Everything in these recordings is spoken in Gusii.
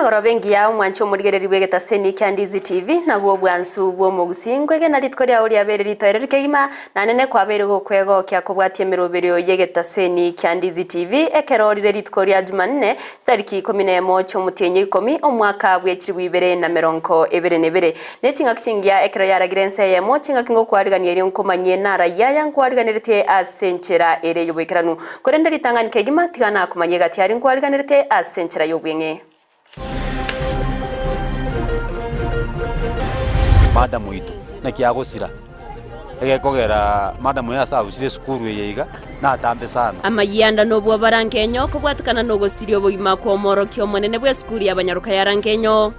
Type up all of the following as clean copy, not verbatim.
Emegoroba engiya omwanche omorigereri bw'egetaseni kia Ndizi TV, nabwo obwansu bw'omogusii. Nkwegena rituko riao riabeire ritoereru kegima, na nene kwabeire gokwegokia kobwatia emeroberio y'egetaseni kia Ndizi TV ekero rire rituko ria Jumanne, chitariki ikomi nemo chi'omotienyi oikomi, omwaka bw'echilifu ibere na merongo ebere na ebere. Ne chingaki chingiya ekero yaragire ense eyemo, chingaki ngokwarigania erio nkomanyie narayia aya nkwariganeretie ase enchera ere y'oboikeranu. Korende ritang'ani kegima tiga nakomanyie egati aria nkwariganerete ase enchera y'obweng'e. Madam oito naki agosira, egekogera madam oyo ase agosire esukuru eye iga, natambe sana. Amayianda nobwoba Rangenyo kobwatekana nogosiria obogima kw'omoorokia omonene bw'esukuru y'abanyaroka ya Rangenyo.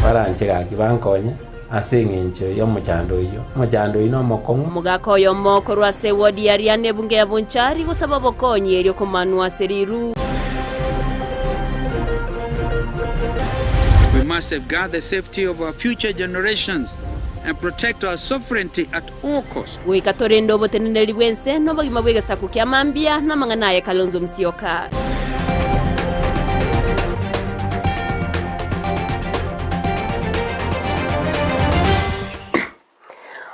Baranche gaki bankonye ase engencho y'omochando oyio. Omochando oyio nomokong'u. Omogaka oyomo korwa ase ewodi ya Riana ebunge ya Bonchari gosaba obokonyi erio komanwa ase riru. We must safeguard the safety of our future generations and protect our sovereignty at all costs. Goika torende oboteneneri bw'ense na obogima bw'egesaku kia mambia, na amang'ana aye Kalonzo Musyoka.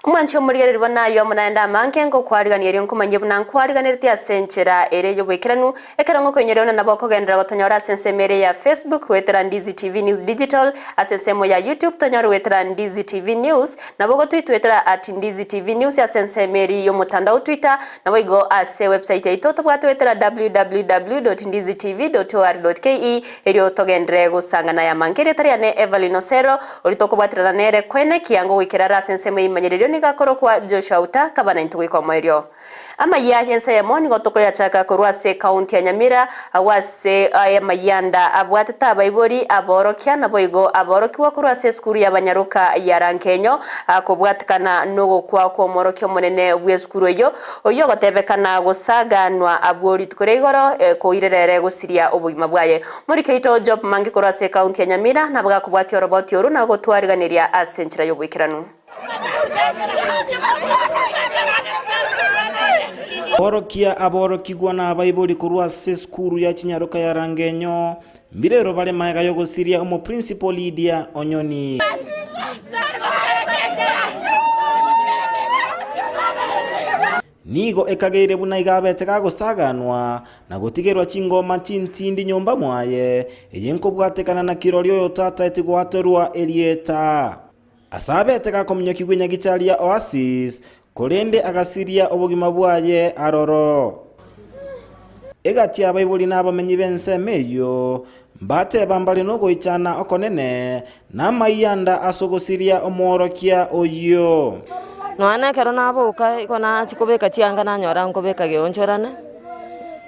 Omwanchi omorigereria bono ayio amo naende amange, ngokwarigania erio nkomanyie buna nkwariganeretie ase enchera ere y'oboikeranu, ekero ngokoinyoria buna nabo okogenderera gotonyora ase ensemo ere ya Facebook goetera Ndizi TV News Digital, ase ensemo ya YouTube tonyore goetera Ndizi TV News, nabo ogotwitwetera at Ndizi TV News ase ensemo eria y'omotandao Twitter, naboigo ase website yaito tobwate goetera www.ndizitv.or.ke erio togenderere gosangana aya amange. Erieta riane Evelyn Osero. Oria tokobwaterana nere kwene ekiango goikera are ase ensemo y'eimanyererio nigo akorokwa Joshua Uta, kaba naintwe goika omoerio. Amayia y'ense eyemo nigo tokoyachaka korwa ase ekaunti ya Nyamira, agwo ase amayianda abwatete abaibori, aborokia naboigo aborokigwa korwa ase esukuru y'abanyaroka ya Rangenyo, kobwatekana nogokwa kw'omworokia omonene bw'esukuru eyio, oyio ogotebekana gosaganwa abwo rituko ria igoro koirera ere gosiria obogima bwaye. Morike oito Job Mangi korwa ase ekaunti ya Nyamira nabo gakobwatia oroboti oru na gotwariganeria ase enchera y'oboikeranu. Orokia aborokigwa na abaibori korwa ase esukuru ya Chinyaroka ya Rangenyo, mbirero bare magega y'ogosiria omoprincipo Lydia Onyoni. Nigo ekageire buna iga abete gagosaganwa na gotigerwa chingoma chintindi nyomba mwaye, eye nkobwatekana na kirori oyo tataeti goatorwa erieta. Ase abete gakominyokigwa enyagichari ya Oasis, korende agasiria obogima bwaye aroro. Egati y'abaibori na abamenyi b'ensemo eyio mbateba mbare nogoichana okonene na amayianda ase ogosiria omworokia oyio. Nonya nekero naboka igo nachia kobeka chianga nanyora nkobeka geonchorane,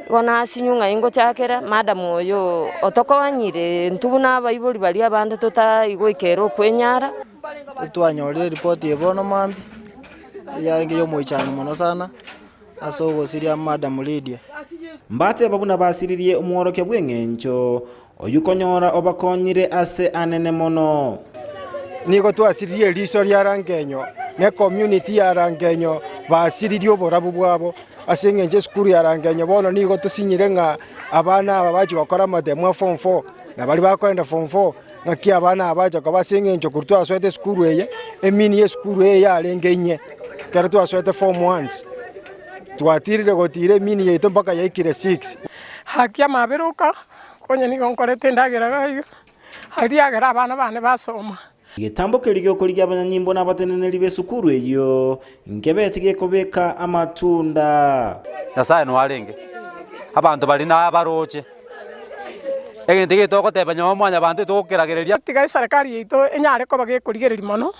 igo nasinywa ng'ai ngochakera, madam oyo otokonyire intwe buna abaibori baria abande totai goikera okwenyara. Twanyorire eripoti eye bono mambia, eyarenge ya omoichano mono sana. Ase ogosiria Madam Lydia. Mbateba buna basiririe omworokia bw'engencho, oyio konyora obakonyire ase anene mono. Nigo twasiririe eriso ria Rangenyo na ecommunity ya Rangenyo basiririe oborabu bwabo ase eng'encho esukuru ya Rangenyo bono nigo tosinyire ng'a abana aba bachia gokora amatemo a form four na baria bakoenda form four ng'aki abana aba bacha koba ase eng'encho korwa twasoete esukuru eye, emini ya esukuru eye yarenge inye. Ekero twasoete form ones, twatirire gotira emini yaito mpaka yaikire six. Haki amaberoka, konya nigo nkorete endagera iga iga, aria agere abana bane basoma. Egetambo keria gi'okorigia abanyanyimbo na abateneneri b'esukuru eyio nkebeti gekobeka amatunda. Nyasae noe arenge, abanto baria nabaroche. Egento eke togoteba nyowe mwanyabanto etogokeragereria. Tiga eserekari yaito enyare koba gekorigereria mono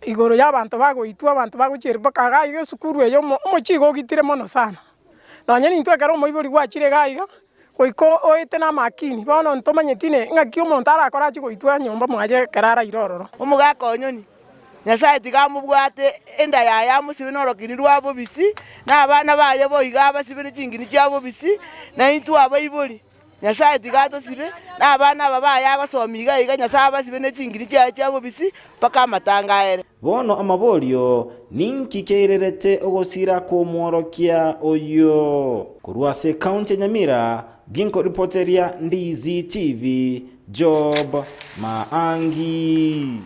igoro y'abanto bagoitwa, abanto bagochierwa mpaka iga iga esukuru eye omo omochie iga ogitire mono sana. Nonye nintwe ekero omoibori gwachire iga iga, goika oete na amakini, bono ntomanyeti ne ng'aki omonto arakore achie goitwa nyomba mwaye ekero araire ororo. Omogaka onyoni, Nyasae tiga amobwate enda yaye amosibe norokini rwa bobisi, na abana baye boigo abasibe ne chingini chia bobisi, na intwe abaibori. Nyasae tiga atosibe, na abana aba baye agosomia iga iga, Nyasae abasibe ne chingiri chiaye chia bobisi mpaka amatanga aere. Bono amaborio, Ninki keirerete ogosira kw'omworokia oyio? Korwa ase ekaunti ya Nyamira, ginkoripoteria Ndizi TV, Job Maangi.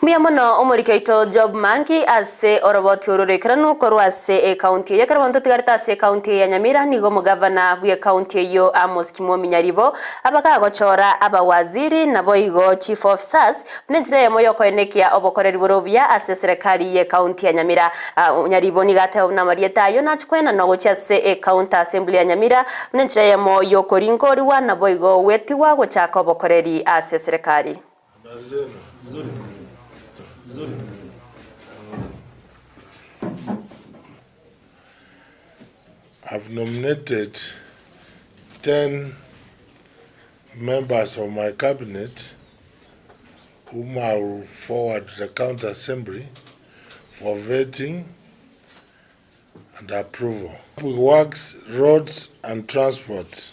Mbuya mono omoriki oito Job Mangi ase oroboti oro roikeranu korwa ase ecounty eyio. Ekero bono totigarete ase ecounty eye ya Nyamira nigo omogavana bw'ecounty eyio Amos Kimwomi Nyaribo abagagochora abawaziri naboigo chief officers buna enchera eyemo yokoenekia obokoreri bore obuya ase eserekari y'ecounty ya Nyamira. Nyaribo nigo ateba buna amarieta ayio nachie koenanwa gochia ase ecounty assembly ya Nyamira buna enchera eyemo yokoringorigwa naboigo gwetigwa gochaka obokoreri ase eserekari. I've nominated 10 members of my cabinet whom I will forward to the county assembly for vetting and approval. Public Works, Roads and Transport,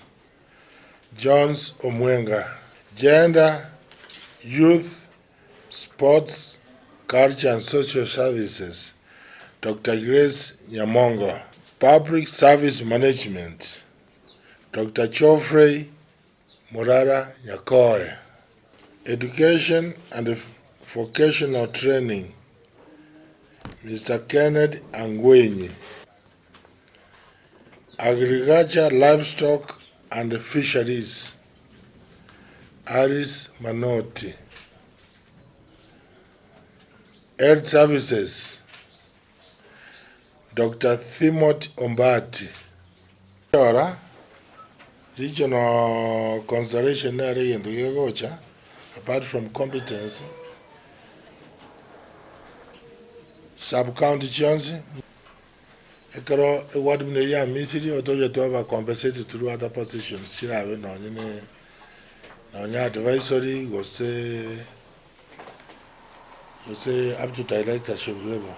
Jones Omwenga, Gender, Youth, Sports, Culture and Social Services, Dr. Grace Nyamongo, Public Service Management, Dr. Geoffrey Murara Nyakoe, Education and Vocational Training, Mr. Kenneth Angwenyi, Agriculture, Livestock and Fisheries, Alice Manoti, Health Services, Doctor Timothy Ombati. Rora, regional consideration nere egento gegocha apart from competence, sub county chionsi, ekero eward buna eyio ya Misiri otoche twaba compensated through other positions chirabe nonye ne nonye advisory gose Gose up to directorship level.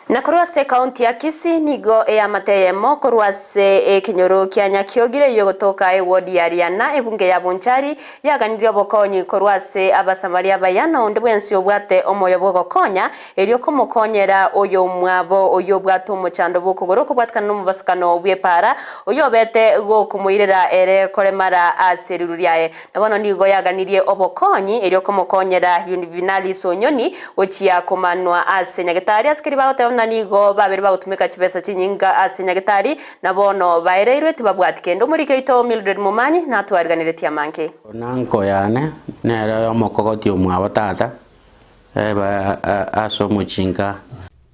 Na korwa ase ekaunti ya Kisii nigo eamate eyemo korwa ase ekenyoro kia Nyakiogire eyio egotoka eward ya Riana ebunge ya Bonchari yaganirie obokonyi korwa ase Abasamaria abaya na onde bwensi obwate omoyo bw'ogokonya erio komokonyera oyomwabo oyio obwate omochando bw'okogoro okobwatikana nomobasukano bw'epaara oyio obete gokomoirera ere koremara ase riru riaye. Na bono nigo yaganirie obokonyi, erio komokonyera Yunivinalis Onyoni gochia komanwa ase nyagetari. Ase keria bagoteba buna nigo babere bagotumeka chibesa chinyinga ase nyagetari, na bono baereirwe tibabwati kende. Omoriki oito Mildred Momanyi natwariganeretie amange. Onanko yane nere omokogoti omwabo tata, eba ase omochinka.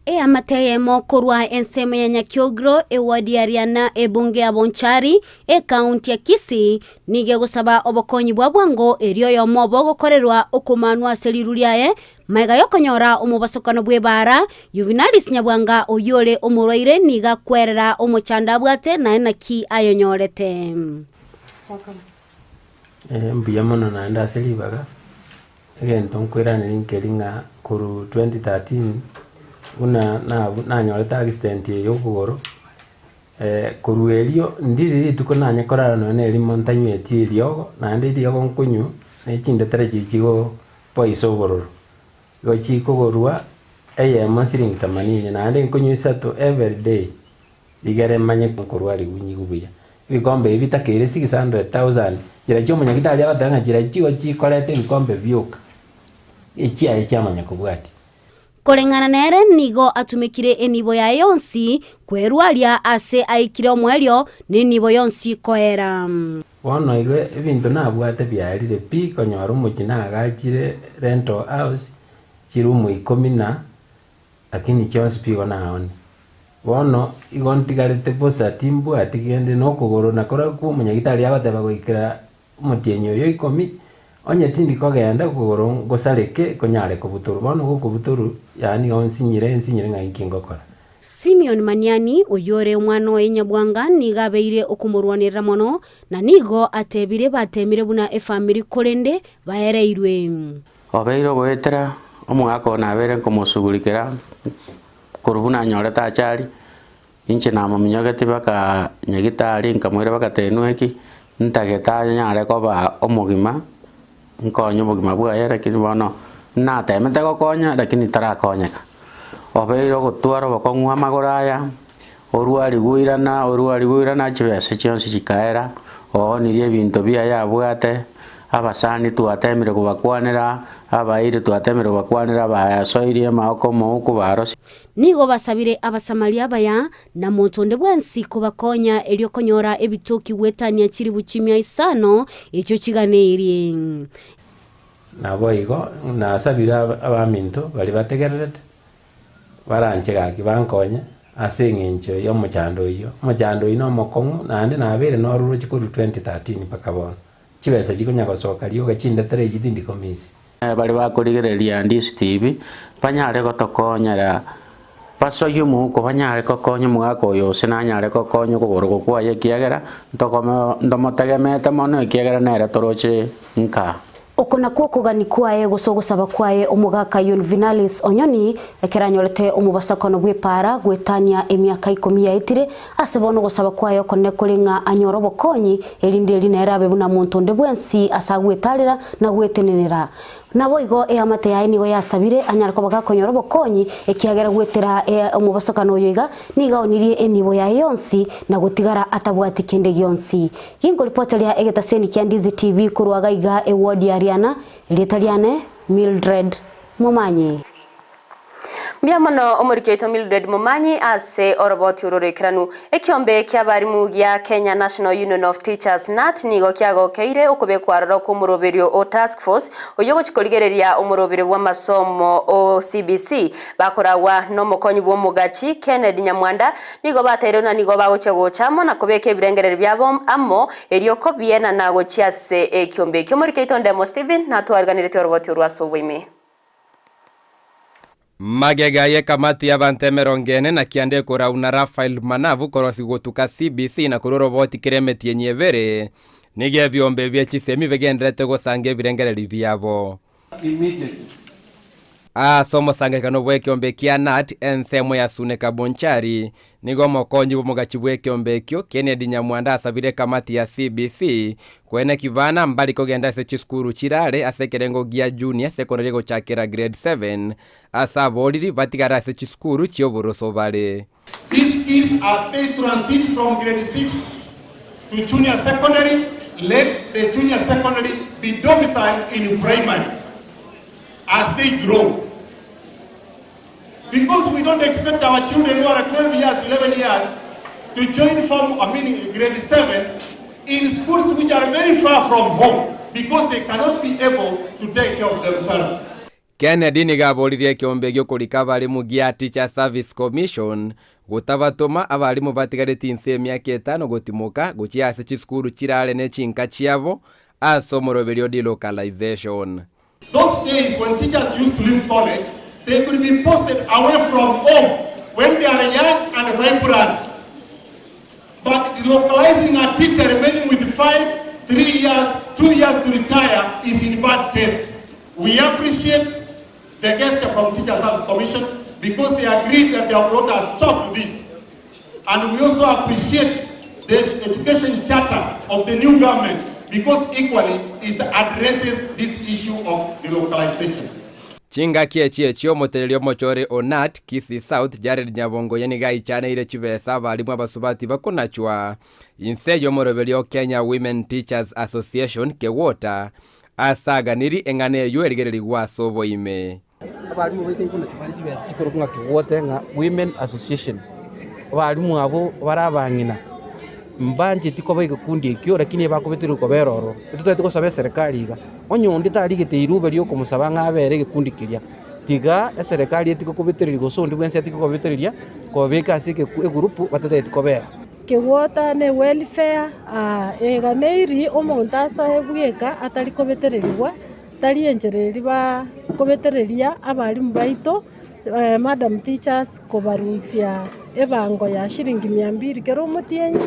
Eamate eyemo korwa ensemo ya Nyakiogro, eward ya Riana, ebunge ya Bonchari, ekaunti ya Kisii, nigo egosaba obokonyi bwa bwango erio oyomo obo ogokorerwa okomanwa ase riru riaye magega yokonyora omobasokano bw'ebaara. Yuvinalis Nyabwanga oyio ore omorwaire nigo akwerera omochando abwate naye naki ayonyorete. Mbuya mono naende ase ribaga, egento nkoiraneria nkeri ng'a korwa 2013 buna nanyorete accident eye ya okogoro, korwa erio ndiri rituko nanye korara nonye na erimo ntanyweti eriogo, naende eriogo nkonywa na chindetere chiria chigopoisa obororo, igo chikogorwa eyemo siringi themanini, naende nkonywa isato everyday. Rigere manye nkorwa rigunyigu buya. Ebikombe ebi bitakeire 600,000. Chira chi'omonyagitari agoteba ng'a chira chigo chikoreta ebikombe bioka, echiaye chiamanya kobwatia. Koreng'ana nere nigo atumekire enibo yaye yonsi kwerwaria ase aikire omoerio, na enibo yonsi koera. Bono igo ebinto nabwate biarire pi konyora omochie naagachire rental house chirumu ikomi na Lakini chionsi pi igo naone. Bono igo ntigarete bosa, timbwati kende, na okogoro nakorokwo omonyagitari agoteba goikera omotienyi oyo ikomi, onye tindi kogenda okogoro ngosareke konyare kobutorwa. Bono gokobutorwa, yaani igo nsinyire, nsinyire ng'a inki ngokora. Simeon Maniani, oyio ore omwana oye Nyabwanga, nigo abeire okomorwanerera mono, na nigo atebire batemire buna efamiri korende baereirwe. Obeire ogoetera omogaka oo nabeire nkomosugurikera korwa buna anyorete achari, inche namominyogetie baka nyagitari nkamoira baka tenweki, Ntagete anyare koba omogima, nkonye obogima bwaye lakini bono natemete gokonya lakini tarakonyeka. Obeire ogotwara obokong'u amagoro aya, orwarigwe oirana, orwarigwe oirana chibesa chionsi chikaera, oonirie ebinto biaye abwate, abasani twatemire kobakwanera, abairi twatemire kobakwanera bayasoirie amagoko omouko barosie. Nigo basabire Abasamaria abaya, na monto onde bwensi kobakonya erio konyora ebitoki goetania chilifu chimia isano echio chiganeirie. Naboigo nasabire abaminto baria bategererete, baranche gaki bankonye ase eng'encho y'omochando oyio. Omochando oyio nomokong'u naende nabeire nororoche korwa 2013 mpaka bono. Chibesa chikonya gosoka rioka chindetere eyio tindi komisi. Baria bakorigereria Ndisi TV banyare gotokonyera basoyie omouko banyare gokonya omogaka oyo gose nanyare gokonya okogoro kwaye ekiagera ntokome ntomotegemete mono ekiagera nere toroche nka. Oko nakwo okogania kwaye gose ogosaba kwaye omogaka Yulvinalis Onyoni ekero anyorete omobasakono bw'epaara goetania emiaka ikomi yaetire, ase bono ogosaba kwaye okonene kore ng'a anyore obokonyi, erinde eri nere abe buna monto onde bwensi ase agwetarera na gwetenenera. Naboigo eamate yaye nigo yasabire anyare koba gakonyora obokonyi, ekiagera goetera omobosokano oyo iga nigo aonirie enibo yaye yonsi na gotigara atabwati kende gionsi. Ginkoripoteria egetaseni kia Ndizi TV korwa gaiga eward ya Riana, erieta riane Mildred Momanyi. Mbuya mono omoriki oito Mildred Momanyi ase oroboti oro roikeranu. Ekiombe ki'abarimu gia Kenya National Union of Teachers, KNUT, nigo kiagokeire okobekwa aroro kw'omoroberio o Task Force oyio ogochia korigereria omoroberio bw'amasomo o CBC bakoragwa nomokonyi bw'omogachi Kennedy Nyamwanda Nigo bateire buna nigo bagochia gocha amo na kobeka ebirengererio biabo amo, erio kobienana gochia ase ekiombe ekio. Omoriki oito Ndemo Stephen natwariganeretie oroboti orwo ase oboime. Magega y'ekamati y'abanto emerongo ene na kianda ekorauna Raphael Manavu korosigwa gotuka CBC na korwa oroboti kera emetienyi ebere, nigo ebiombe bie chisemi bigendererete gosanga ebirengererio biabo. Ase omosangererekano bw'ekeombe kia Nat ensemo ya Suneka Bonchari, nigo omokonyi bw'omogachi bw'ekeombe ekio Kennedy Nyamwanda asabire ekamati ya CBC koeneki bana mbari kogenda ase chisukuru chirare ase ekerengo gia Junior Secondary gochakera Grade 7 ase aboriri batigare ase chisukuru chi'oboroso bare. These kids as they transit from grade 6 to junior secondary, let the junior secondary be domiciled in primary as they grow. Because we don't expect our children who are 12 years, 11 years to join form, I mean grade 7 in schools which are very far from home because they cannot be able to take care of themselves. Kennedy nigo aboririe ekeombe gi'okorika abarimu gia Teacher Service Commission gotabatoma abarimu batigareti inse emiaka etano gotimoka gochia ase chisukuru chirare ne chinka chiabo ase omoroberio delocalization. Those days when teachers used to leave college, they could be posted away from home when they are young and vibrant. But delocalizing a teacher remaining with 5, 3 years, 2 years to retire is in bad taste. We appreciate the gesture from Teacher Service Commission because they agreed that they have brought a stop to this. And we also appreciate the education charter of the new government because equally it addresses this issue of delocalization. Chingaki echi echio omoteneneri omochore o Knut, Kisii South, Jared Nyabongoye nigo aichaneire chibesa abalimu abasubati bakonachwa inse y'omoroberio o Kenya Women Teachers Association, Kewota, ase aganiri eng'ana eyio erigererigwe ase oboime. Abalimu baito nkonachwa bare chibesa chikorokwa ng'a Kewota ng'a Women Association. Abalimu abwo bare abang'ina mbancheti koba egekundi ekio lakini ebakobeterwa kobera ororo. Intwe totagete gosaba eserekari iga. Onye onde tarigete riruba ri'okomosaba ng'a abere egekundi keria, tiga eserekari etige kobetereria gose onde bwensi atige kobetereria kobabeka ase egurupu batatageti kobera. Kegwota ne welfare, eganeiri omonto asoe bweka atari kobetererigwa, tari enchera eria bakobetereria abalimu baito, madam teachers kobarusia ebango ya shilingi mia mbili kera omotienyi,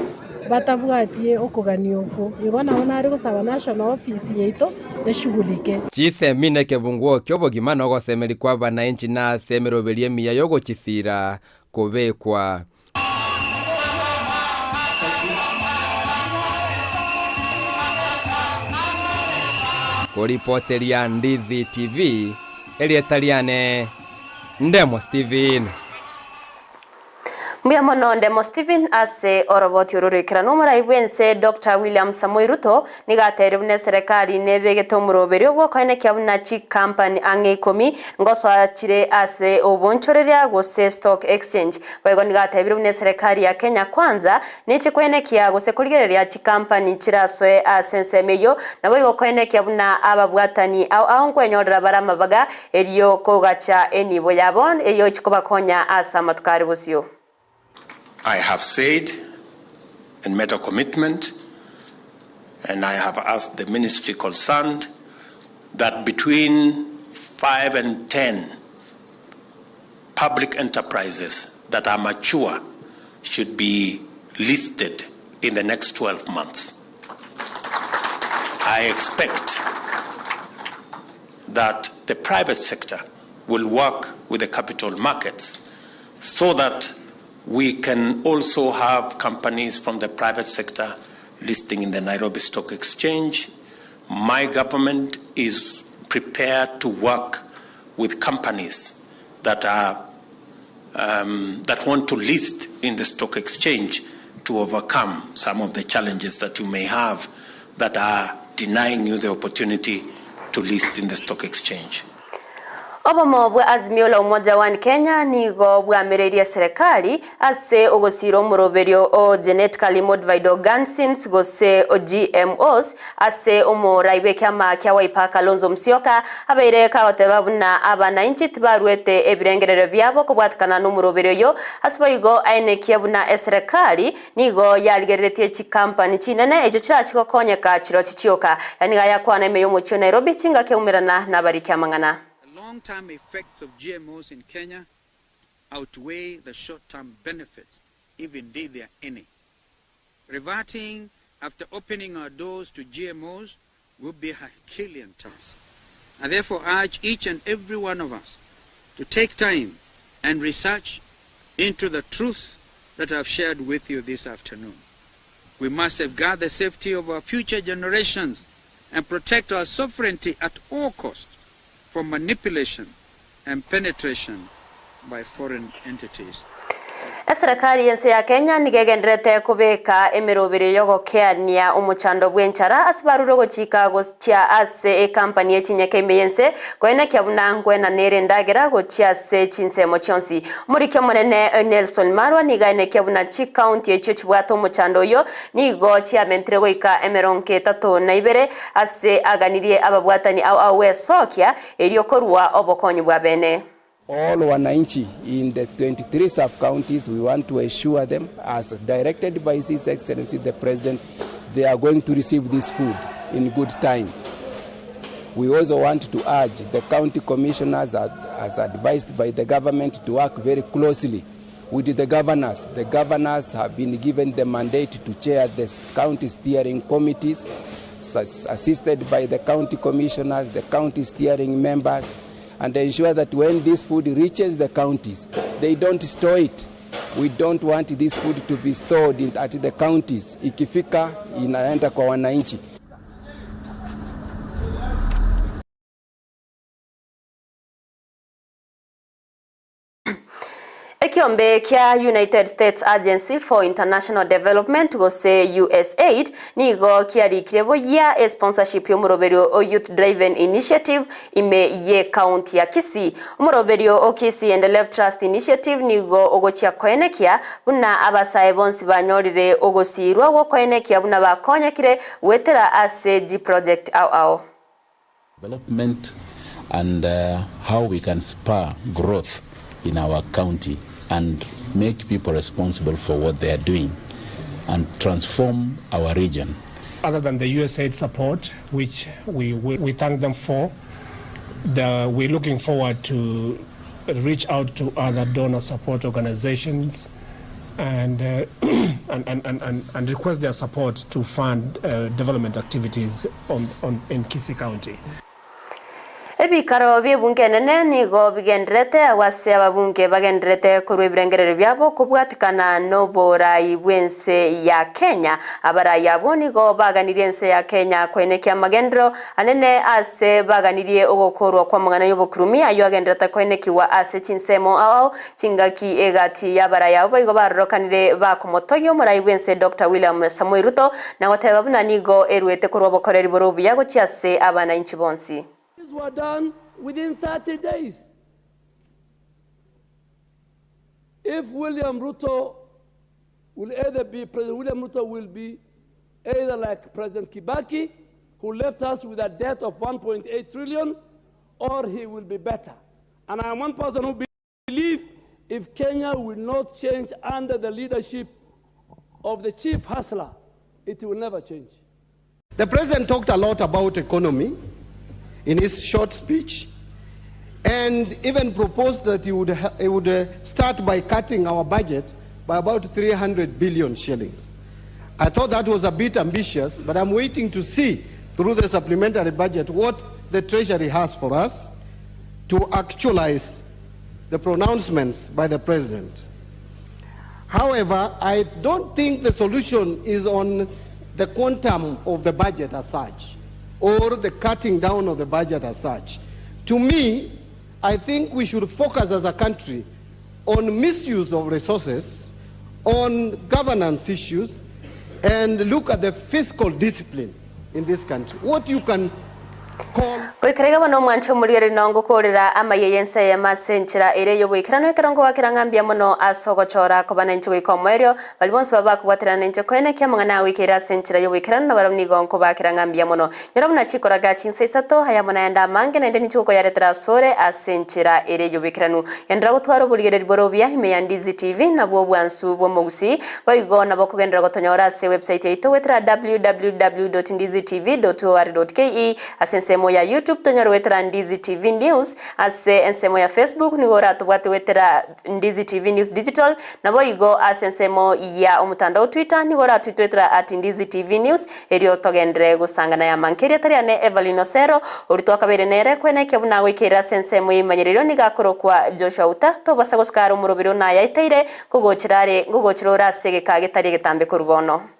batabwatie okogania okwo. Igo nabo nare gosaba national office yaito eshughulike. Chisemi nekebunguo ki'obogima na ogosemeria kw'abanainchi na ase emeroberio emiya y'ogochisiira kobekwa. Koripoteria Ndizi TV, erieta riane Ndemo Steven. Mbuya mono Ndemo Steven ase oroboti oro roikeranu. Omorai bw'ense Doctor William Samoei Ruto nigo ateire buna eserekari nebegete omoroberio bw'okoenekia buna chikampani ang'e ikomi ngosoa chire ase obonchoreria gose stock exchange. Boigo nigo atebire buna eserekari ya Kenya Kwanza neche koenekia gose korigereria chikampani chirasoe ase ensemo eyio naboigo koenekia buna ababwatani ao ao nkwenyorera bare amabaga erio kogacha enibo yabo eyochia kobakonya ase amatuko are bosio. I have said and made a commitment and I have asked the ministry concerned that between 5 and 10 public enterprises that are mature should be listed in the next 12 months. I expect that the private sector will work with the capital markets so that we can also have companies from the private sector listing in the Nairobi Stock Exchange. My government is prepared to work with companies that are um, that want to list in the stock exchange to overcome some of the challenges that you may have that are denying you the opportunity to list in the stock exchange. Obomo bwa Azimio la Umoja One Kenya nigo bwamereirie eserekari ase ogosiira omoroberio o Genetically Modified Organisms gose GMOs ase omorai bw'ekiama kia Wiper Kalonzo Musyoka abeire kagoteba buna abanainchi tibaruete ebirengererio biabo kobwatekana nomoroberio oyo ase boigo aenekie buna eserekari nigo yarigereretie chikampani chinene echio chirachi gokonyeka chirochio chioka. Aya nigo ayakwana ime y'omochie o Nairobi chingaki aumerana nabariki amang'ana. The long-term effects of GMOs in Kenya outweigh the short-term benefits, if indeed there are any. Reverting after opening our doors to GMOs will be a Herculean task. I therefore urge each and every one of us to take time and research into the truth that I've shared with you this afternoon. We must safeguard the safety of our future generations and protect our sovereignty at all costs from manipulation and penetration by foreign entities. Eserekari y'ense ya Kenya nigo egendererete kobeka emeroberio y'ogokeania omochando bw'enchara ase barure ogochika gochia ase ekampani ye chinyeke ime y'ense koenekia buna nkwenana ere endagera gochia ase chinsemo chionsi. Omoriki omonene Nelson Marwa nigo aenekia buna chikaunti echio chibwate omochando oyio nigo chiamentire goika emerongo etato na ibere ase aganirie ababwatani ao ao gwesokia erio korua obokonyi bwa bene. All wananchi in the 23 sub-counties, we want to assure them, as directed by His Excellency the President, they are going to receive this food in good time. We also want to urge the county commissioners, as advised by the government, to work very closely with the governors. The governors have been given the mandate to chair the county steering committees, assisted by the county commissioners, the county steering members, and ensure that when this food reaches the counties, they don't store it. We don't want this food to be stored in, at the counties. Ikifika inaenda kwa wananchi. Ekiombe kia United States Agency for International Development gose USAID nigo kiarikire boyia esponsorship y'omoroberio o Youth Driven Initiative ime ye county ya Kisii. Omoroberio o Kisii Endelevu Trust Initiative nigo ogochia koenekia buna abasae bonsi banyorire ogosirwa gwokoenekia buna bakonyekire goetera ase chiproject ao ao. Development and how we can spur growth in our county and make people responsible for what they are doing and transform our region. Other than the USAID support, which we, we, we thank them for, the, we're looking forward to reach out to other donor support organizations and, and, and, and, and, request their support to fund development activities on, on, in Kisii County. Ebikaro bi'ebunge enene nigo bigendererete agwo ase ababunge bagendererete korwa ebirengererio biabo kobwatikana noborai bw'ense ya Kenya. Abarai abwo nigo baganirie ense ya Kenya koenekia amagenderero anene ase baganirie ogokorwa kw'amang'ana y'obokurumi ayio agendererete koenekigwa ase chinsemo ao ao chingaki egati y'abarai abwo boigo barorokanire bakomotogia omorai bw'ense Doctor William Samoei Ruto na goteba buna nigo eruete korwa obokoreri bore obuya gochia ase abanainchi bonsi. These were done within 30 days. If William Ruto will either be President William Ruto will be either like President Kibaki, who left us with a debt of 1.8 trillion, or he will be better. And I am one person who believe if Kenya will not change under the leadership of the chief hustler, it will never change. The president talked a lot about economy in his short speech and even proposed that he would, he would uh, start by cutting our budget by about 300 billion shillings. I thought that was a bit ambitious, but I'm waiting to see through the supplementary budget what the Treasury has for us to actualize the pronouncements by the president. However, I don't think the solution is on the quantum of the budget as such or the cutting down of the budget as such. To me, I think we should focus as a country on misuse of resources, on governance issues, and look at the fiscal discipline in this country. What you can Goikera iga bono omwanche omorigereria nongo korera amayia y'ense eyemo ase enchera ere y'oboikeranu ekero ngowakera ng'a mbuya mono ase ogochora koba nainche goika omoerio. Baria bonsi babe bakobwaterana nainche koenekia amang'ana agoikeire ase enchera y'oboikeranu nabarabwo nigo nkobakera ng'a mbuya mono. Nyora buna chikoraga chinsa isato, ayamo naende amange naende ninche gokoyaretera asore ase enchera ere y'oboikeranu. Genderera gotwara oborigereria bore obuya ime ya Ndizi TV nabwo obwansu bw'omogusii. Boigo nabo okogenderera gotonyora ase ewebsite yaito goetera www.ndizitv.or.ke, ase ensemo ya YouTube tonyore goetera Ndizi TV News, ase ensemo ya Facebook nigo oratobwate goetera Ndizi TV News Digital, naboigo ase ensemo ya omotandao Twitter nigo oratwitwetera at Ndizi TV News erio togenderere gosangana yamanke erieta riane Evelyn Osero, oria twakabeire nere kwenekia buna agoikeire ase ensemo y'eimanyerero nigo akorokwa Joshua Uta, tobasa gosika are omoroberi one ayaeteire, Nkogochera are, nkogochera ore ase egeka getari egetambe korwa bono.